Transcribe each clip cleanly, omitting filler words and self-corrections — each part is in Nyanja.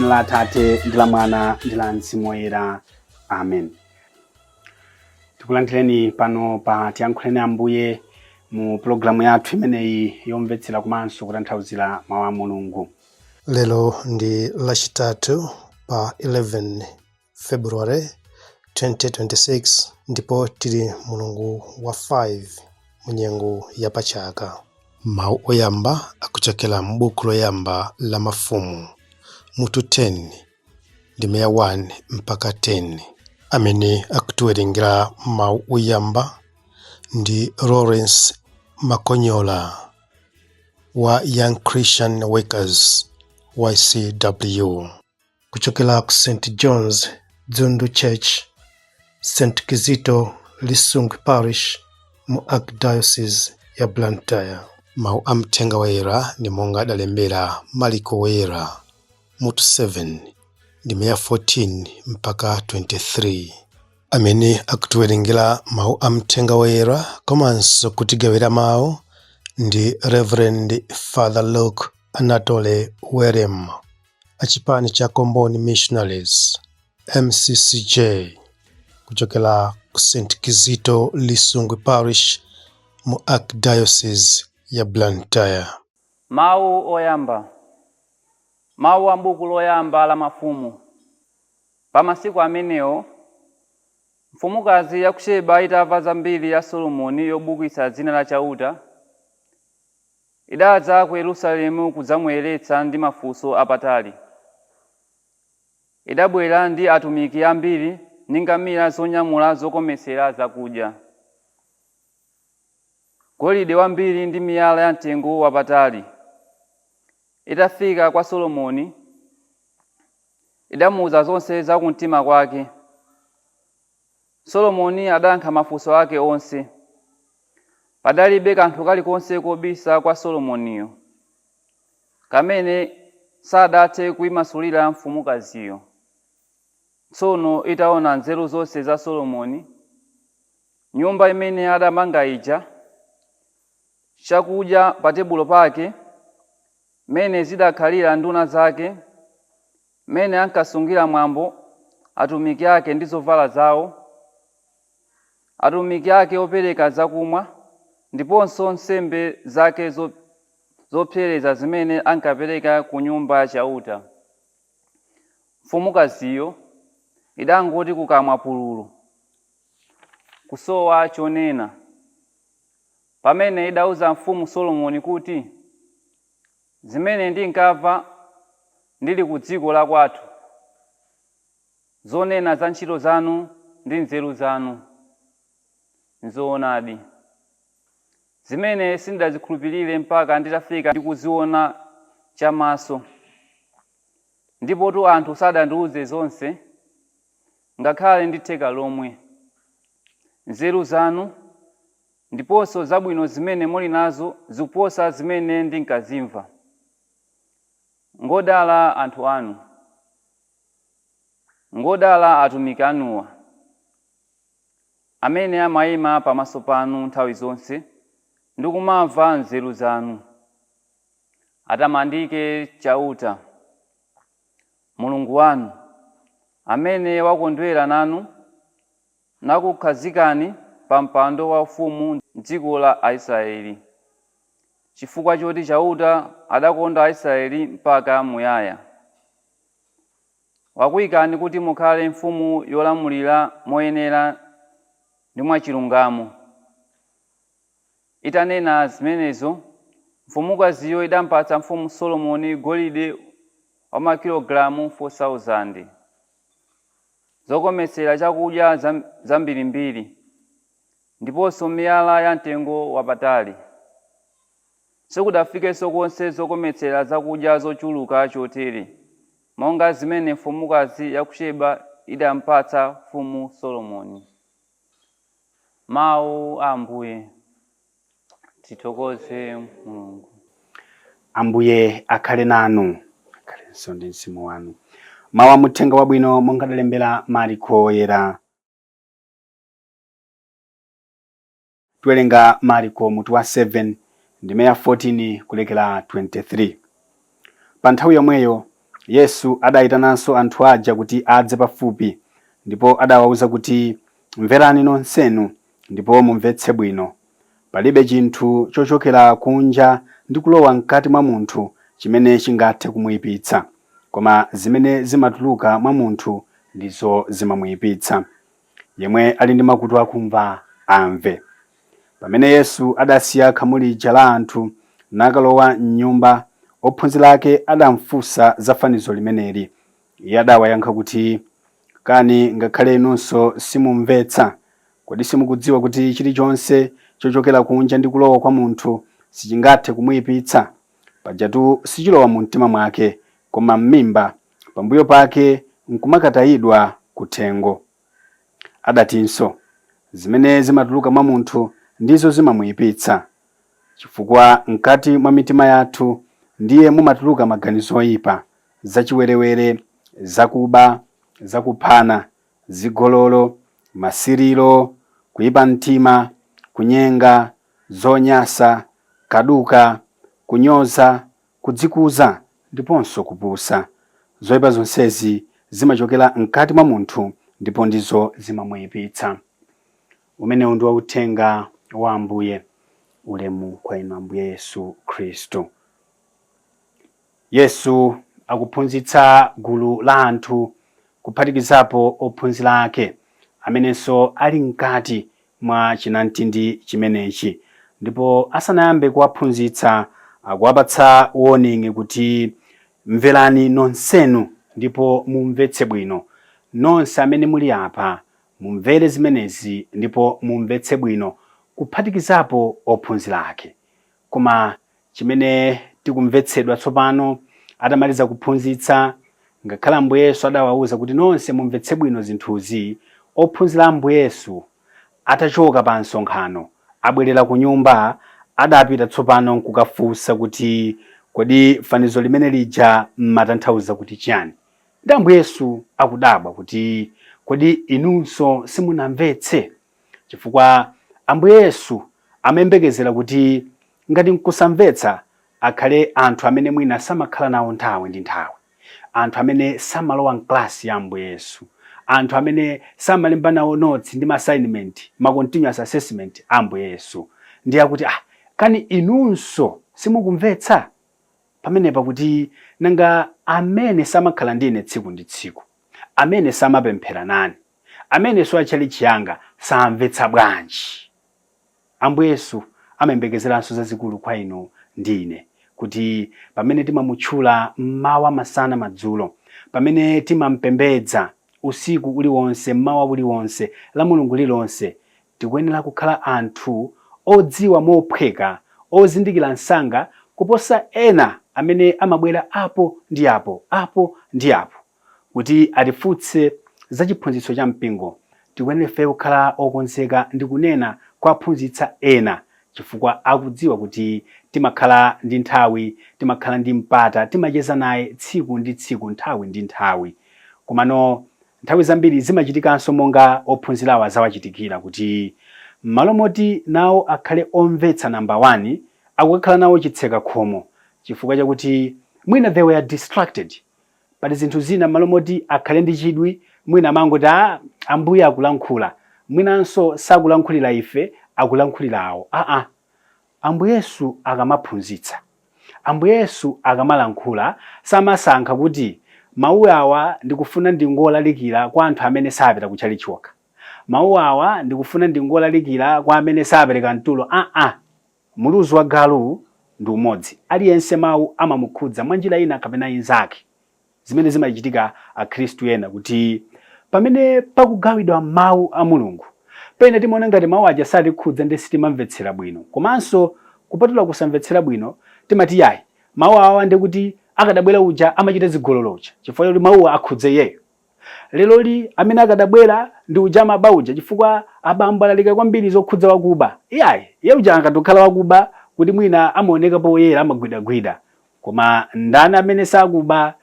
Dzina la Atate ndi la Mwana ndi la Mzimu Woyera, amen. Tikulandireni pano pa Tiyankhuleni Ambuye mu pulogalamu yathu imeneyi yomvetsera komanso kutanthauzira mawu a Mulungu. Lero ndi Lachitatu pa 11 February 2026 ndipo tili mulungu wa 5 mu nyengo ya pachaka. Mawu oyamba akuchokera m'buku loyamba la Mafumu mutu 10 ndime ya 1 mpaka 10. Amene akutiwerengera mawu oyamba ndi Lawrence Makonyola wa Young Christian Workers YCW. Kuchokera ku St John's Dzundu Church, St Kizito Lisungwi Parish mu Archdiocese ya Blantyre. Mawu a Mthenga Woyera ndi monga adalembera Mariko Woyera mutu 7 ndime ya 14 mpaka 23. Amene akutiwerengera mawu a Mthenga Woyera komanso kutigawira mawu ndi Reverend Father Luke Anatole Werem achipani cha Comboni Missionaries MCCJ kuchokera ku St Kizito Lisungwi Parish mu Archdiocese ya Blantyre. Mawu oyamba. Mawu a m'buku loyamba la Mafumu. Pa masiku amenewo, mfumukazi ya ku Sheba itamva za mbiri ya Solomoni yobukitsa dzina la Chauta, idadza ku Yerusalemu kudzamuyeretsa ndi mafunso apatali. Idabwera ndi atumiki ambiri ndi ngamira zonyamula zokometsera zakudya, golide wambiri ndi miyala yamtengo wapatali. Itafika kwa Solomoni, idamuuza zonse za kumtima kwake. Solomoni adayankha mafunso ake onse. Padalibe kanthu kalikonse kobisa kwa Solomoniyo, kamene sadathe kuimasulira mfumukaziyo. Tsono itaona nzeru zonse za Solomoni, nyumba imene adamanga ija, chakudya patebulo pake, m'mene zidakhalira nduna zake, m'mene ankasungira mwambo atumiki ake ndi zovala zao, atumiki ake opereka zakumwa, ndiponso nsembe zake zopsereza zimene ankapereka ku Nyumba ya Chauta, mfumukaziyo idangoti kukamwa pululu, kusowa chonena, pamene idauza mfumu Solomoni kuti, Zimene ndinkamva ndili ku dziko lakwathu, zonena za ntchito zanu ndi nzeru zanu, nzoonadi, zimene sindidazikhulupirire mpaka nditafika ndi kuziona chamaso. Ndipotu anthu sadandiwuze zonse, ngakhale ndi theka lomwe. Nzeru zanu ndiponso zabwino zimene muli nazo zikuposa zimene ndinkazimva. Ngodala anthu anu! Ngodala atumiki anuwa, amene amaima pamaso panu nthawi zonse ndi kumamva nzeru zanu. Atamandike Chauta, Mulungu wanu, amene wakondwera nanu nakukhazikani pa mpando waufumu m'dziko la Aisraele, chifukwa choti Chauta adakonda Aisraele mpaka muyaya. Wakuikani kuti mukhale mfumu yolamulira moyenera ndi mwachilungamo. Itanena zimenezo, mfumukaziyo idampatsa mfumu Solomoni golide wa makilogalamu 4,000, zokometsera chakudya zambirimbiri, ndiponso miyala yamtengo wapatali. Sikudafikenso konse zokometsera zakudya zochuluka chotere, monga zimene mfumukazi ya ku Sheba idampatsa mfumu Solomoni. Mawu a Ambuye. Tithokoze Mulungu. Ambuye akhale nanu, akhalenso ndi mzimu wanu. Mawu a Muthenga Wabwino monga adalembera Mariko Woyera. Tiwerenga Mariko mutu wa 7 ndime ya 14 kulekera 23. Pa nthawi yomweyo Yesu adayitananso anthu aja kuti adze pafupi, ndipo adawawuza kuti, mverani nonsenu ndipo mumvetse bwino. Palibe chinthu chochokera kunja ndi kulowa mkati mwa munthu chimene chingathe kumuyipitsa, koma zimene zimatuluka mwa munthu ndizo zimamuyipitsa. Yemwe ali ndi makutu akumva amve. Pamene Yesu adasiya khamu lija la anthu nakalowa m'nyumba, ophunzira ake adamfunsa za fanizo limeneli. Iye adawayankha kuti, kani ngakhale inunso simumvetsa? Kodi simukudziwa kuti chilichonse chochokera kunja ndi kulowa kwa munthu sichingathe kumuyipitsa? Pajatu sichilowa mu mtima mwake, koma m'mimba, pambuyo pake nkumakatayidwa kuthengo. Adatinso, zimene zimatuluka mwa munthu ndizo zimamuyipitsa, chifukwa mkati mwa mitima yathu ndiye mumatuluka maganizo oyipa, zachiwerewere, zakuba, zakuphana, zigololo, masiriro, kuyipa mtima, kunyenga, zonyasa, kaduka, kunyoza, kudzikuza ndiponso kupusa. Zoyipa zonsezi zimachokera mkati mwa munthu ndipo ndizo zimamuyipitsa. Umenewu ndi uthenga wa Ambuye. Ulemu kwa inu Ambuye Yesu Khristu. Yesu akuphunzitsa gulu la anthu kuphatikizapo ophunzira ake amenenso ali mkati mwa chinamtindi chimenechi, ndipo asanayambe kuwaphunzitsa akuwapatsa warning kuti mverani nonsenu ndipo mumvetse bwino. Nonse amene muli apa mumvere zimenezi ndipo mumvetse bwino, kuphatikizapo ophunzira ake. Koma chimene tikumvetsedwa tsopano, atamaliza kuphunzitsa, ngakhale Ambuye Yesu adawawuza kuti nonse mumvetse bwino zinthuzi, ophunzira Ambuye Yesu atachoka pa msonkhano abwerera ku nyumba, adapita tsopano nkukafunsa kuti kodi fanizo limene lija mmatanthauza kuti chiyani? Ndi Ambuye Yesu akudabwa kuti kodi inunso simunamvetse? Chifukwa Ambuye Yesu amayembekezera kuti ngati nkusamvetsa akhale anthu amene mwina samakhala nawo nthawi ndi nthawi, anthu amene samalowa mklasi ya Ambuye Yesu, anthu amene samalemba nawo notes ndi ma assignment, ma continuous assessment a Ambuye Yesu. Ndiye akuti kani inunso simukumvetsa? Pamenepa kuti nanga amene samakhala ndi ine tsiku ndi tsiku, amene samapemphera nane, amene si atchalitchi yanga samvetsa bwanji? Ambuye Yesu amayembekezeranso zazikulu kwa inu ndi ine, kuti pamene timamutchula mmawa, masana, madzulo, pamene timampembedza usiku uliwonse, mmawa uliwonse, la Mulungu lilonse, tikuyenera kukhala anthu odziwa mophweka, ozindikira msanga kuposa ena amene amabwera apo ndi apo, apo ndi apo, kuti atifunse za chiphunzitso cha mpingo. Tikuyenera ife kukhala okonzeka ndi kunena kuwaphunzitsa ena, chifukwa akudziwa kuti timakhala ndi nthawi, timakhala ndi mpata, timacheza naye tsiku ndi tsiku, nthawi ndi nthawi. Komano nthawi zambiri zimachitikanso monga ophunzirawa zawachitikira, kuti m'malo moti nawo akhale omvetsa namba 1, akukakhala nawo chitseka khomo, chifukwa chakuti mwina they were distracted. Pali zinthu zina, m'malo moti akhale ndi chidwi, mwina amangoti Ambuye akulankhula, mwinanso sakulankhulira ife, akulankhulira awo. Ambuye Yesu akamaphunzitsa, Ambuye Yesu akamalankhula, samasankha kuti mawu awa ndikufuna ndingolalikira kwa anthu amene sapita kutchalitchi okha, mawu awa ndikufuna ndingolalikira kwa amene sapereka mtulo. Muluzi wa galu ndi umodzi, aliyense mawu amamukhudza mwa njira ina kapena inzake. Zimene zimachitika akhristu ena kuti pamene pakugawidwa mawu a Mulungu, pena timaona ngati mawu aja satikhudza ndi sitimamvetsera bwino. Komanso kupatula kusamvetsera bwino, timati yayi, mawu awa ndi kuti akadabwera uja amachita zigololo uja, chifukwa choti mawuwa akhudze iyeyo. Leroli amene akadabwera ndi uja amaba uja, chifukwa abambo alalika kwambiri zokhudza wakuba. Iyayi, iye uja ankatokhala wakuba kuti mwina amaoneka poyera, amagwidagwida. Koma ndani amene sakuba,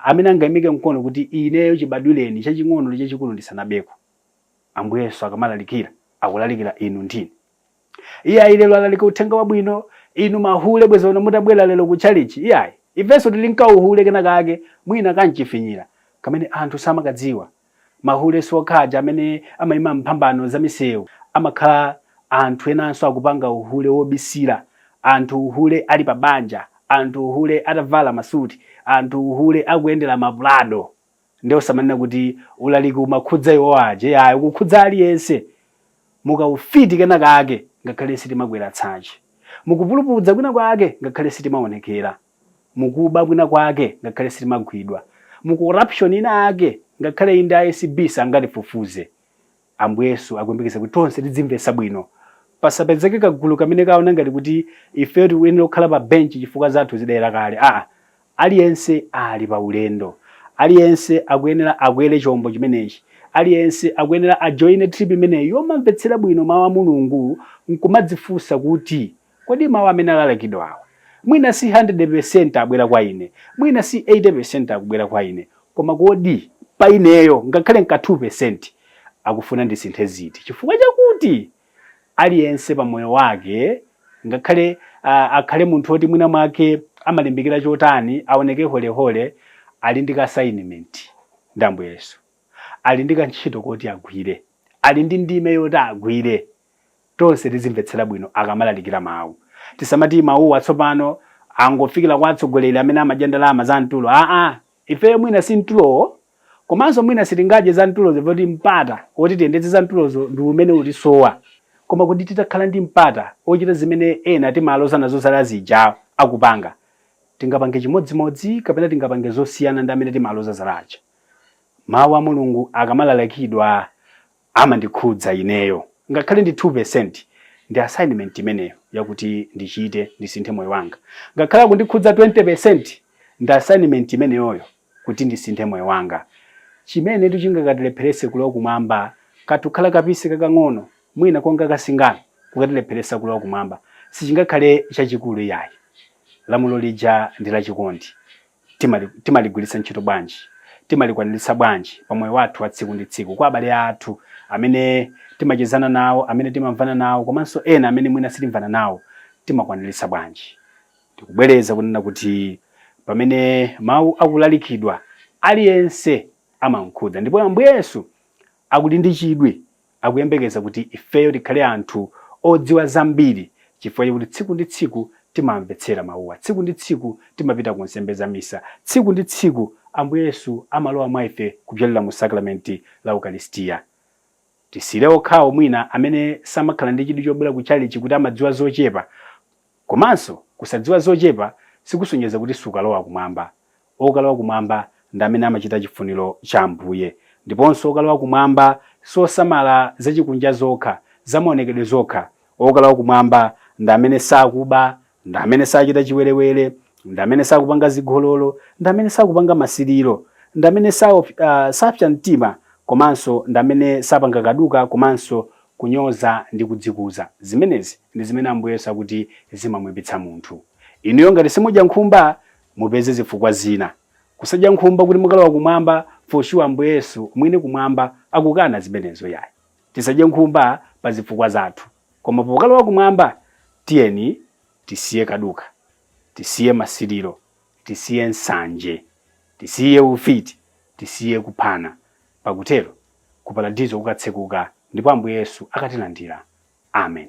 amene angayimike mkono kuti ineyo chibadwireni chaching'ono ndi chachikulu ndisanabeko? Ambuye Yesu akamalalikira, akulalikira inu ndine. Iyayi, lero alalika uthenga wabwino, inu mahule bwezi ono mutabwera lero ku tchalitchi. Iyayi, Ifenso tili nkauhule kena kake, mwina kanchifinyira, kamene anthu samakadziwa. Mahule si okha aja amene amayima mphambano za misewu. Amakhala anthu enanso akupanga uhule wobisira, anthu uhule ali pa banja, anthu uhule atavala masuti, anthu uhule akuyendera mapulado. Ndiye osamanena kuti ulaliki umakhudza iwo aja, iyayi, ukukhudza aliyense. Mukaufiti kena kake ngakhale sitimakwera tsache. Mukupulupudza kwina kwake ngakhale sitimaonekera. Mukuba kwina kwake ngakhale sitimagwidwa. Mu corruption ina yake ngakhale inde a ACB sangatifufuze. Ambuye Yesu akuyembekeza kuti tonse tidzimvetsa bwino. Pasapezeke kagulu kamene kaona ngati kuti ifeyo tikuyenera kukhala pa bench chifukwa zathu zidayera kale. Aa, aliyense ali pa ulendo. Aliyense akuyenera akwere chombo chimenechi. Aliyense akuyenera ajoine trip imeneyi yomamvetsera bwino mawu a Mulungu nkumadzifunsa kuti, Kodi mawu amene alalikidwawa, mwina si 100% abwera kwa ine, mwina si 80% akubwera kwa ine, koma kodi pa ineyo ngakhale nka 2% akufuna ndisinthe ziti? Chifukwa chakuti aliyense pa moyo wake, ngakhale akhale munthu woti mwina mwake amalimbikira chotani, aoneke holehole, ali ndi ka assignment ndi Ambuye Yesu, ali ndi kantchito koti agwire, ali ndi ndime yoti agwire. Tonse tizimvetsera bwino akamalalikira mawu. Tisamati mawuwa tsopano angofikira kwa atsogoleri amene amadya ndalama za mtulo. Aa, ifeyo mwina si mtulowo, komanso mwina sitingadye za mtulozo poti mpata woti tiyendetse za mtulozo ndi umene utisowa. Koma kuti titakhala ndi mpata wochita zimene ena timaloza nazo zala zija akupanga, tingapange chimodzimodzi kapena tingapange zosiyana ndi amene timaloza zala aja? Mawu a Mulungu akamalalikidwa amandikhudza ineyo ngakhale ndi 2% ndi assignment imeneyo yakuti ndichite, ndisinthe moyo wanga. Ngakhale akundikhudza 20% ndi assignment imeneyoyo kuti ndisinthe moyo wanga. Chimene chingakatilepheretse kulowa kumwamba katukhala kapisi kakang'ono mwina konga kasingano kukatilepheretsa kulowa kumwamba sichingakhale chachikulu iyayi. Lamulo lija ndi lachikondi. Timaligwiritsa ntchito bwanji? Timalikwaniritsa bwanji pa moyo wathu wa tsiku ndi tsiku kwa abale athu amene timachezana nawo, amene timamvana nawo, komanso ena amene mwina sitimvana nawo, timakwaniritsa bwanji? Tikubwereza kunena kuti pamene mawu akulalikidwa aliyense amamkhudza, ndipo Ambuye Yesu akuti ndi chidwi akuyembekeza kuti ifeyo tikhale anthu odziwa zambiri chifukwa chakuti tsiku ndi tsiku timamvetsera mawuwa, tsiku ndi tsiku timapita ku nsembe za misa, tsiku ndi tsiku Ambuye Yesu amalowa mwa ife kupyolera mu sakramenti la Ukaristiya. Tisiyire okhawo mwina amene samakhala ndi chidwi chobwera ku tchalitchi kuti amadziwa zochepa. Komanso kusadziwa zochepa sikusonyeza kuti sukalowa kumwamba. Okalowa kumwamba ndi amene amachita chifuniro cha Ambuye. Ndiponso okalowa kumwamba siosamala zachikunja zokha, zamaonekedwe zokha. Okalowa kumwamba ndi amene sakuba, ndi amene sachita chiwerewere, ndi amene sakupanga zigololo, ndi amene sakupanga masiriro, ndi amene sapsa mtima, komanso ndi amene sapanga kaduka komanso kunyoza ndi kudzikuza. Zimenezi ndi zimene Ambuye Yesu akuti zimamuipitsa munthu. Inuyo ngati simudya nkhumba, mupeze zifukwa zina. Kusadya nkhumba kuti mukalowa kumwamba, for sure Ambuye Yesu mwini kumwamba akukana zimenezo yayi. Tisadye nkhumba pa zifukwa zathu. Koma pokalowa kumwamba, tiyeni tisiye kaduka, tisiye masiriro, tisiye nsanje, tisiye ufiti, tisiye kuphana. Pakutero, ku paradizo kukatsekuka ndipo Ambuye Yesu akatilandira. Amen.